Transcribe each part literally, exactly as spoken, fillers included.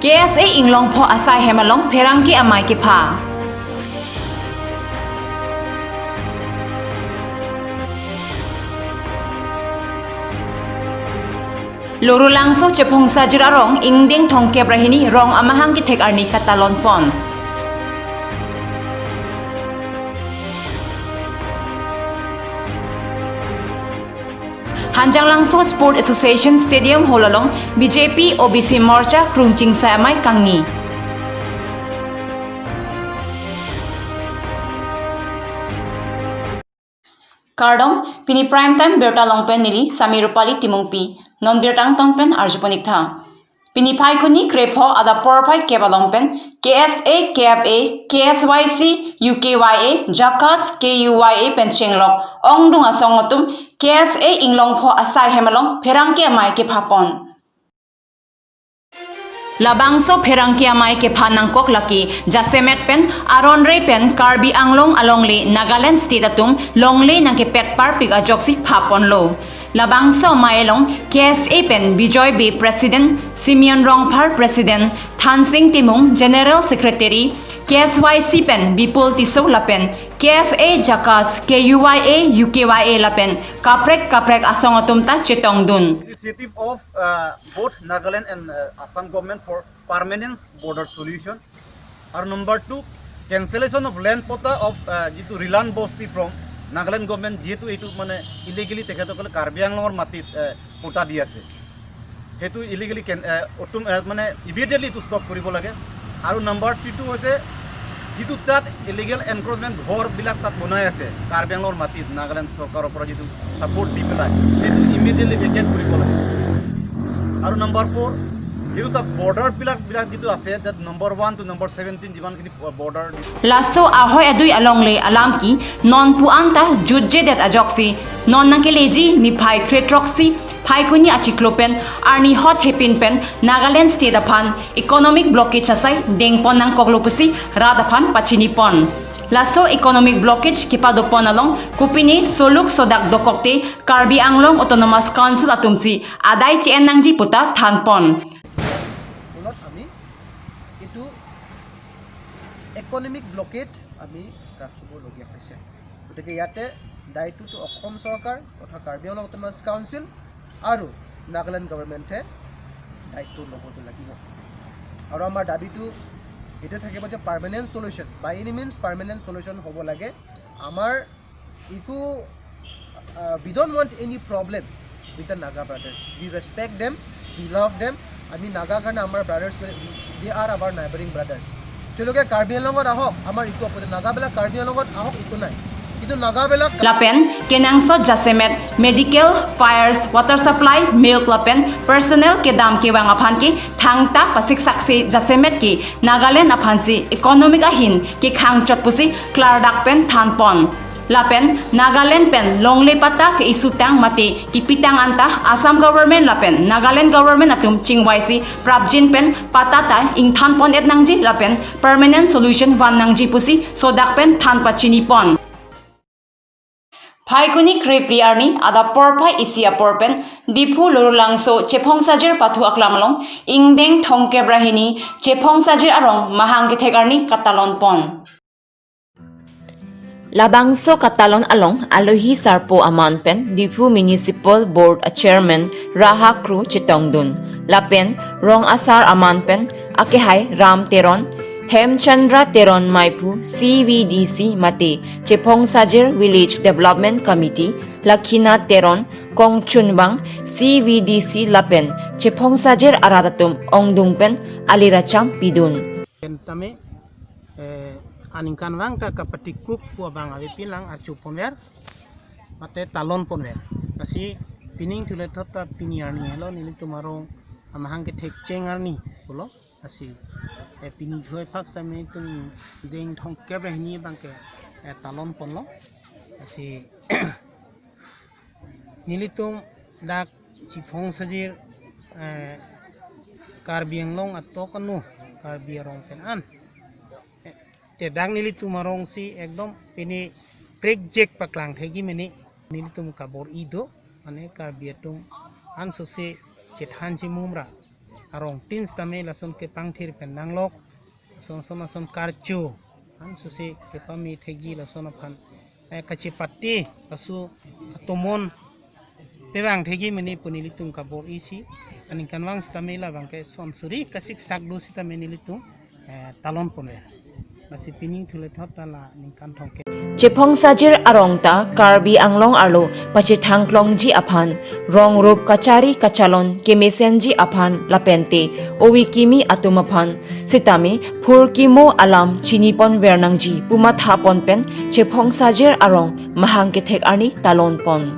K S A Inglongpho asai hem along pherangke amei kepha. Lorulangso Chephongsajir arong ingdeng thomkep ra hini rong amahang kethek arni katalon pon. Hanjanglangso Sport Association Stadium Hall along B J P O B C Morcha krungchingsai amei kangni. Kardom, pini Prime Time birta along pen neli Sami Rupali Timungpi, non birta angton pen arjupon ik tha. Pini Phaikuni krepho adap porphai kep along pen K S A, K F A, K S Y C, U K Y A, JACAS, K U Y A pen chenglok ongdung asong atum K S A Inglongpho asai hem along pherangke amei kepha pon. Labangso pherangke amei kepha nangkok lake jasemet pen aron re pen Karbi Anglong alongle Nagaland State atum longle nangkepek parpik ajoksi pha ponlo. Labangso amei along K S A pen Bijoy Bey President, Simeon Rongphar President, Thansing Timung General Secretary, K S Y C pen Bipul Tisso lapen K F A, JACAS, K U Y A, U K Y A lapen kaprek kaprek asong atum ta chetongdun. Initiative of uh, both Nagaland and uh, Assam government for permanent border solution. আৰু number two, cancellation of land patta of যিটো ৰিলান বস্তি from Nagaland government, যিহেতু এইটো মানে illegally তেখেতসকলে কাৰ্বি আংলঙৰ মাটিত পটা দি আছে, সেইটো ইলিগেলি কেন অট'ম মানে ইমিডিয়েটলি এইটো ষ্টপ কৰিব লাগে। আৰু নাম্বাৰ থ্ৰীটো হৈছে যিটো তাত ইলিগেল এনক্ৰ'চমেণ্ট ঘৰবিলাক তাত বনাই আছে কাৰ্বি আংলঙৰ মাটিত নাগালেণ্ড চৰকাৰৰ পৰা যিটো ছাপোৰ্ট দি পেলাই, সেইটো ইমিডিয়েটলি ভেকেট কৰিব লাগে। আৰু নাম্বাৰ ফ'ৰ, যিটো তাত বৰ্ডাৰবিলাক বিলাক যিটো আছে, তাত number one to number seventeen যিমানখিনি border Laso ahoi adui alongle alam ke non pu-an ta jutjedet ajoksi non nangkeleji niphai kre-throksi Phaikuni achiklo pen arni hot hepin pen Nagaland State aphan economic blockade asai dengpon nangkoklo pusi rat aphan pachini pon. Laso economic blockade kepado pon along kopine soluk sodak dokokte Karbi Anglong Autonomous Council atumsi adai che-en nangji puta than pon. ফলত আমি এইটো economic blocked আমি ৰাখিবলগীয়া হৈছে। গতিকে ইয়াতে দায়িত্বটো অসম চৰকাৰ তথা কাৰ্বি আংলং অট'নমাছ কাউন্সিল আৰু নাগালেণ্ড গভৰ্ণমেণ্টে দায়িত্ব ল'বতো লাগিব। আৰু আমাৰ দাবীটো এইটোৱে থাকিব যে permanent solution, by any means permanent solution হ'ব লাগে। আমাৰ একো, uh, we don't want any problem with the Naga brothers. We respect them, we love them. আমি নাগা কাৰণে আমাৰ brothers, they are our neighboring brothers. তেওঁলোকে কাৰ্বি আংলঙত আহক, আমাৰ একো আপত্তি নাই। নাগাবিলাক কাৰ্বি আংলঙত আহক, একো নাই। কিন্তু নাগাবিলাক Lapen kenangsot jasemet medical, fires, water supply, milk lapen personnel kedam kevang aphan ke thangta pasik saksi jasemet ke Nagaland aphansi economic ahin kekhang chot pusi klardak pen than pon. Lapen Nagaland pen longle patta ke-issue tang mate kepitang anta Assam government lapen Nagaland government atum chingvaisi prapjin pen patta ta ingthan pon-et nangji lapen permanent solution van nangji pusi sodak pen than pachini pon. Phaikuni kre-phli arni adap porphai isi apor pen Diphu Lorulangso Chephongsajir pathu aklam along ingdeng thomkep ra hini Chephongsajir arong mahang kethek arni katalon pon. Labangso katalon along alohi sarpo aman pen Diphu Municipal Board a Chairman Raha Kro chetongdun lapen rong asar aman pen akehai Ram Teron, Hemchandra Teron Maiphu C V D C mate Chephongsajir Village Development Committee, Lakhinath Teron Kongchunbang C V D C lapen Chephongsajir arat atum ongdung pen aliracham pidun. Ken tame, eh, aningkanvang ta kapatikuk pu abang avepin lang archu ponver mate talon ponver. Lasi pining thule thot ta pini arni helo nelitum arong amahang kethek cheng arni pulo. Lasi, eh, pini thoi phak sami tum deng thomkep ra hini abang ke, eh, talon ponlo. Lasi nelitum dak Chephongsajir, eh, Karbi Anglong atok anu Karbi arong pen an. Eh, te dak nelitum arongsi ekdom pini prekjek paklang thegi mene nelitum kabor-i do, mane Karbi atum ansose chethan chimum ra arongtin sitame lason kepangthir pen nanglok, lason son lason karcho an susi kepame thekji lason aphan, eh, kachepate laso atomon pevang thekji mene pu nelitum kabor-isi, aningkanvang sitame labang ke son suri kasiksak do sitame nelitum, eh, talon ponver. Masi pining thule thot ta la ningkan thomkep. Chephong sajir arong ta Karbi Anglong arlo pachethang klongji aphan, rong rup kachari kachalon kemesenji aphan lapente ove kimi atum aphan sitame phurkimo alam chinipon ver nangji pu mathapon pen chephong sajir arong mahang kethek arni talon pon.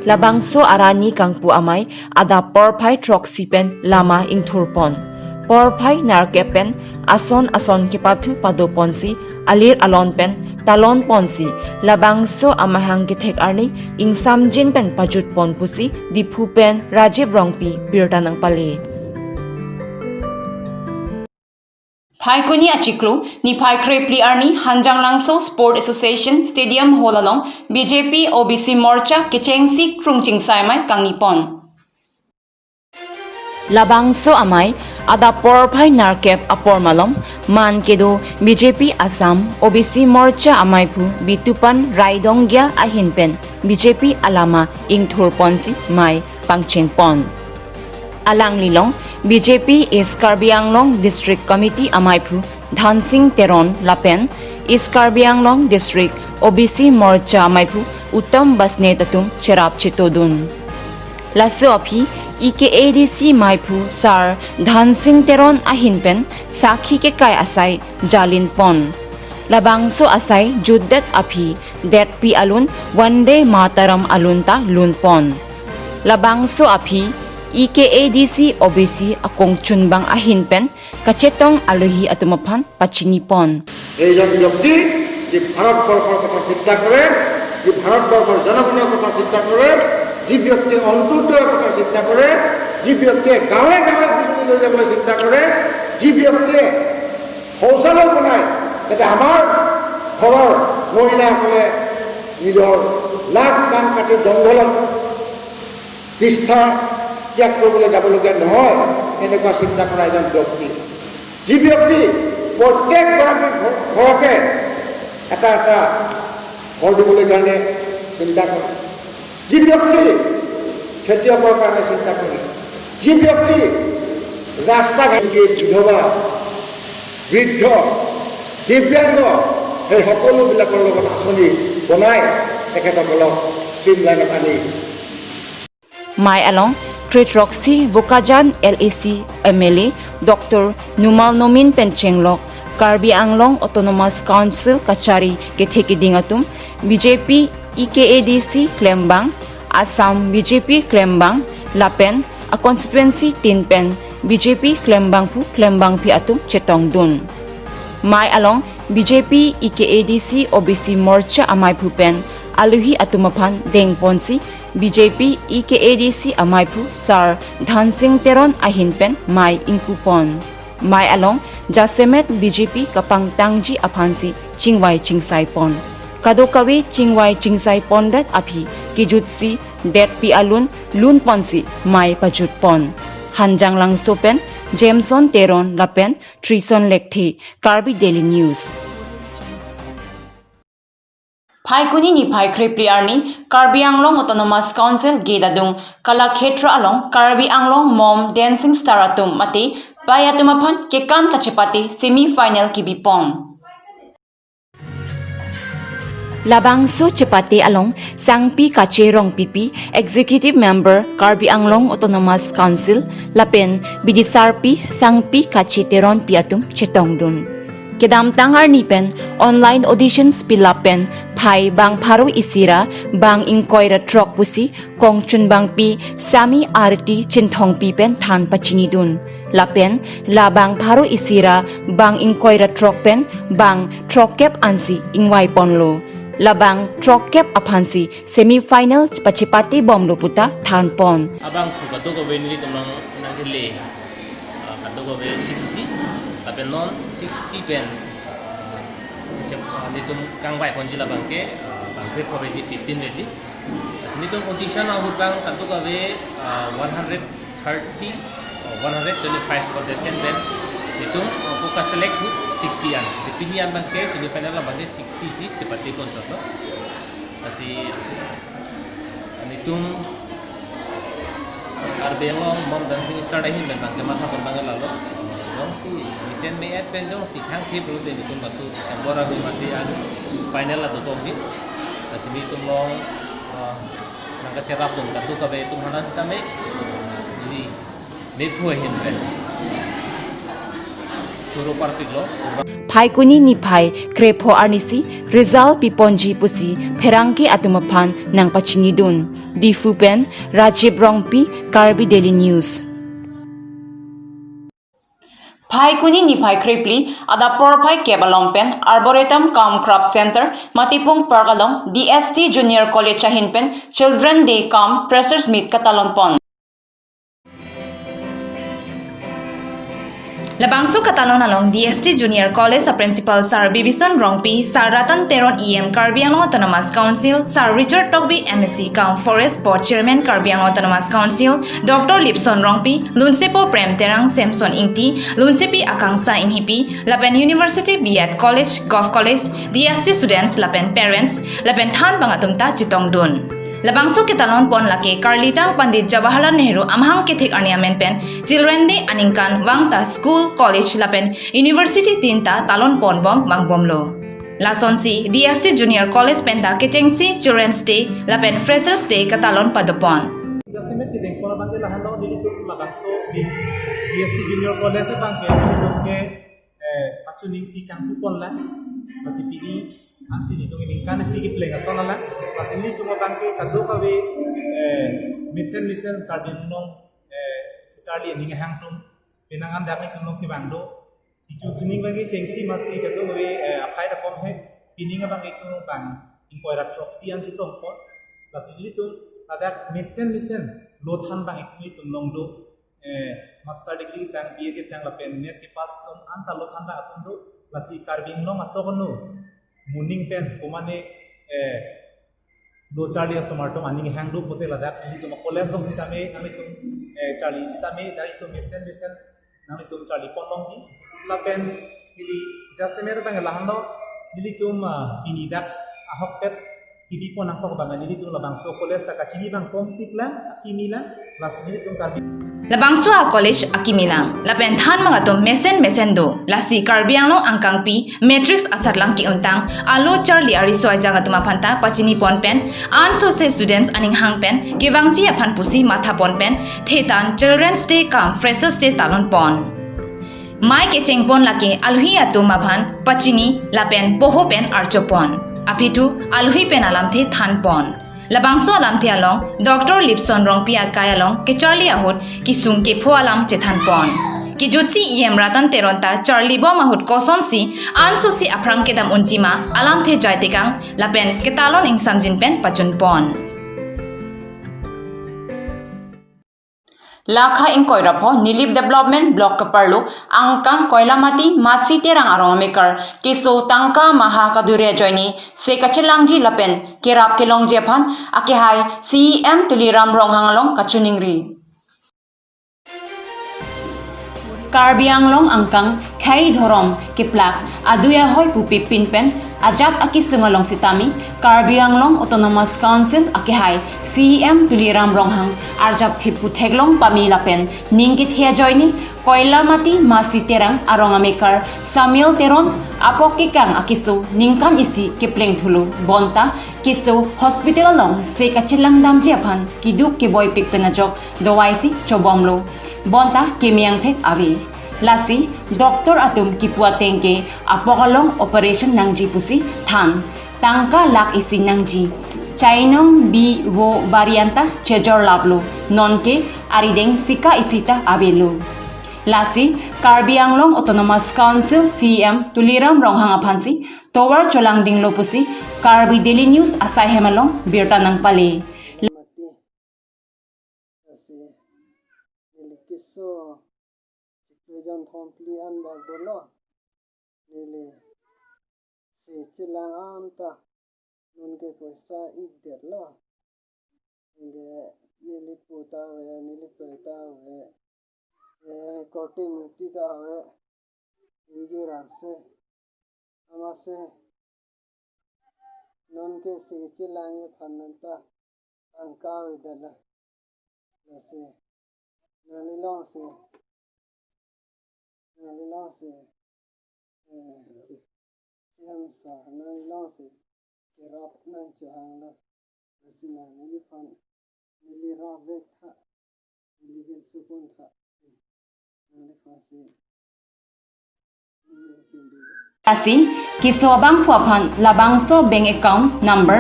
Labangso arani kangpu amei adap porphai throksi pen lama ingthurpon. Porphai nerkep pen ason ason kepathu padoponsi alir alon pen talon ponsi labangso amahang kethek arni ingsamjin pen pajutpon pusi Diphu pen Rajiv Rongpi birta nangpale. Phaikuni achiklo, niphai krephli arni Hanjanglangso Sport Association Stadium Hall along B J P O B C Morcha kechengsi krung chingsai amei kangnipon. Labangso amei adap porphai nerkep apor malom man kedo B J P Assam O B C Morcha ameiphu Bitupan Raidongya ahin pen B J P alama ingthurponsi mei pangchengpon. Alanglilong B J P East Karbi Anglong District Committee ameiphu Dhansing Teron lapen East Karbi Anglong District O B C Morcha ameiphu Uttam Basnet atum cherap chetodun. Laso aphi E K A D C meiphu Sar Dhansing Teron ahin pen sakhi kekai asai jalinpon. Labangso asai jutdet aphi detpi alun Vande Mataram alun ta lunpon. Labangso aphi E K A D C O B C akongchunbang ahin pen kachetong alohi atum aphan pachinipon. এইজন ব্যক্তি যে ভাৰতবৰ্ষৰ কথা চিন্তা কৰে, যে ভাৰতবৰ্ষৰ জনগণৰ কথা চিন্তা কৰে, যি ব্যক্তিয়ে অন্ত্যোদয়ৰ কথা চিন্তা কৰে, যি ব্যক্তিয়ে গাঁৱে গাঁৱে বিজুলী লৈ যাবলৈ চিন্তা কৰে, যি ব্যক্তিয়ে শৌচালয় বনাই যাতে আমাৰ ঘৰৰ মহিলাসকলে নিজৰ লাজ কাণ কাটি জংঘলত পৃষ্ঠা ত্যাগ কৰিবলৈ যাবলগীয়া নহয়, এনেকুৱা চিন্তা কৰা এজন ব্যক্তি। যি ব্যক্তি প্ৰত্যেকগৰাকী ঘ-, ঘৰতে এটা এটা ঘৰ দিবলৈ কাৰণে চিন্তা কৰে, যি ব্যক্তি খেতিয়কৰ কাৰণে চিন্তা কৰে, যি ব্যক্তি ৰাস্তা ঘাট, বিধৱা, বৃদ্ধ, দিব্যাংগ, সেই সকলোবিলাকৰ লগত আঁচনি বনাই তেখেতসকলক ষ্ট্ৰীমলাইনত আনি Mei along, Trithroksi Bokajan L A C M L A Doctor Numal Momin pen chenglok Karbi Anglong Autonomous Council kachari kethe keding atum, B J P E K A D C klembang, Assam B J P klembang, lapen a constituency tin pen B J P klembangphu klembangpi atum chetongdun. Mei along B J P E K A D C O B C Morcha ameiphu pen alohi atum aphan dengponsi B J P E K A D C ameiphu Sar Dhansing Teron ahin pen mei ingkupon. Mei along jasemet B J P kapangtangji aphansi chingvai chingsaipon. Kadokave chingvai chingsaipondet aphi kejutsi detpi alun lunponsi mei pajutpon. Hanjanglangso pen Jameson Teron lapen Trison Lekthe, Karbi Daily News. Phaikuni niphai krephli arni Karbi Anglong Autonomous Council gate adung Kalakshetra along Karbi Anglong mom dancing star atum mate pai atum aphan kekan kachepate semi final kebipon. Labangso chepate along Sangpi Kache Rongpipi, Executive Member Karbi Anglong Autonomous Council, lapen bidisarpi Sangpi Kache Teronpi atum chetongdun. Kedamtang arni pen online auditions pilap pen phai bang pharo isi ra bang ingkoi ra throk pusi kongchunbangpi Sami Arti Chinthongpi pen than pachinidun. Lapen la bang pharo isi ra bang ingkoi ra throk pen bang throkkep ansi ingvaiponlo. La bang throkkep aphansi semi final pachepate bomlo puta thanpon. Abang phu kadokave nelitum nang, nang-ele, ah, kadokave sixty, lapen non sixty pen, ah, chem-, ah, nelitum kangvaiponji labang ke, ah, bang kre pho veji, fifteen veji. Lasi nelitum audition ahut bang kadokave, ah, one hundred thirty, One hundred twenty-five contestant pen itum, uh, ko kaselect ahut sixty an. Si pini an abangke semi final abangke sixty si chepate pon chotlo. Lasi itum Karbi Anglong Mom Dancing Star ahin pen abangke matha pon abangke lalo. Jongsi mesen me-et pen jongsi thang thip ru pen itum laso December ahut masi an final adotokji. Lasi nelitum along, uh, nangkacherapdun kadokave atum aphan sitame, neli mephu ahin pen choro parpiklo. Phaikuni niphai krepho arnisi result piponji pusi pherangke atum aphan nangpachinidun. Diphu pen Rajiv Rongpi, Karbi Daily News. Phaikuni niphai krephli adap porphai kep along pen Arboretum cum Craft Center, Matipung Park along D S T Junior College ahin pen Children Day cum Freshers Meet katalon pon. Labangso katalon along D S T Junior College a Principal Sir Bibison Rongpi, Sir Ratan Teron E M Karbi Anglong Autonomous Council, Sir Richard Tokbi M A C cum Forest Board Chairman Karbi Anglong Autonomous Council, Doctor Lipson Rongpi, Lunsepo Prem Terang, Samson Ingti, Lunsepi Akangsa Inghipi, lapen University B Ed College, Govt College, D S T students lapen parents, lapen thanbang atum ta chetongdun. Labangso ketalon pon lake Karlidang Pandit Jawaharlal Nehru amahang kethek arni amen pen Children Day aningkanvang ta school, college lapen university tin ta talon pon bom vangbomlo. Lasonsi D S T Junior College pen ta kechengsi Children's Day lapen Freshers Day katalon padopon. Jasemet kedeng pon abangke lahenlo, nelitum labangso di D S T Junior College abangke nelitum ke, eh, pachuning si kangpu ponlang. Lasi pini ansi nelitum aningkan isi kepleng ason lang. Lasi nelitum abangke kadokave, eh, mesen mesen Karbi Anglong, eh, kacharli aning ahang atum penang an dak nelitum along kevang do. Itum tuning abangke chengsi masi kadokave, eh, aphai dakom he, pining abangke itum bang ingkoi ra throksi an chetong pon. Lasi nelitum ladak mesen mesen lo thanbang itum, itum along do, eh, master degree ketang, B A ketang lapen NET kepass atum anta lo thanbang atum do. Lasi Karbi Anglong atok ano moning pen komane, eh, lo charli asomar atum aning ahang do pote ladak nelitum college along sitame, nanglitum, eh, charli sitame, dak itum mesen mesen nanglitum charli pon longji. Lapen neli jasemet abang lahenlo, nelitum, ah, pini dak ahokpet kebi pon nangkok abang nelitum labangso college ta kachini abang kompik lang, akimi lang, lasi nelitum Karbi. Labangso a college akimi lang, lapen thanbang atum mesen mesen do, lasi Karbi Anglong angkangpi matric asatlang ke-untang alo charli ariso ajang atum aphan ta pachini pon pen, ansose students aning ahang pen kevangji aphan pusi matha pon pen, thetan Children's Day cum Freshers Day talon pon. Mei kecheng pon lake alohi atum aphan pachini lapen poho pen archo pon. Aphi thu alohi pen alamthe than pon. Labangso alamthe along Doctor Lipson Rongpi akai along kecharli ahut kesung kepho alam chethan pon. Kejutsi E M Ratan Teron ta charli bom ahut kosonsi ansose aphrang kedam unji ma alamthe jai tekang lapen ketalon ingsamjin pen pachun pon. Lakha ingkoi ra pho Nilip Development Block keparlo angkang Koilamati Masi Terang arong amekar keso tangka maha kadure ajoine se kachelangji lapen kerap kelongji aphan akehai C E M Tuliram Ronghang along kachiningri. Karbi Anglong angkang khei dhorom keplak adui ahoi pupe pin pen ajat akesung along sitame Karbi Anglong Autonomous Council akehai C E M Tuliram Ronghang arjap thip pu theklong pame lapen ning kethe ajoine Koilamati Masi Terang arong amekar Samuel Teron apok kekang akeso ningkan isi kepleng thulo bonta keso hospital along se kachelang damji aphan keduk keboi pik pen ajok dawai si chobomlo. Bonta keme angthek ave. Lasi doctor atum kipu ateng ke apok along operation nangji pusi than. Tangka lakh isi nangji. Chainong bi vo bari anta chejor laplo. Nonke arideng sika isi ta avelo. Lasi Karbi Anglong Autonomous Council C E M Tuliram Ronghang aphansi tovar cholangdinglo pusi Karbi Daily News asai hem along birta nangpale. Mati. Lasi neli keso chiklo jon thom phli an bak dolo. Neli se chelang anta nonke poisa ikdetlo. Nonke neli pu ta ave, neli pe ta ave. eh, korte muti ta ave, ingjir angse, amatsi nonke si kechelangji aphan nonta tangka avedetlo. Lasi nanglilongsi, nanglilongsi, eh, C M sir, nanglilongsi kerap nangchohanglo. Lasi nang neliphan, neli rapvek tha, neli jinso pon tha, nangliphansi. Lasi keso abangphu aphan labangso bank account number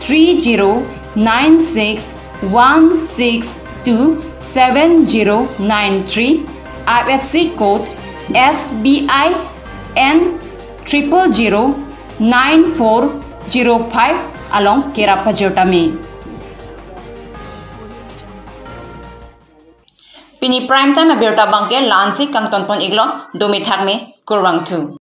three zero nine six one six two seven zero nine three, I F S C code S B I N triple zero nine four zero five along kerap pajir tame. Pini Prime Time abirta abangke la-ansi kangton pon iklo, dome thakme, kurvangthu.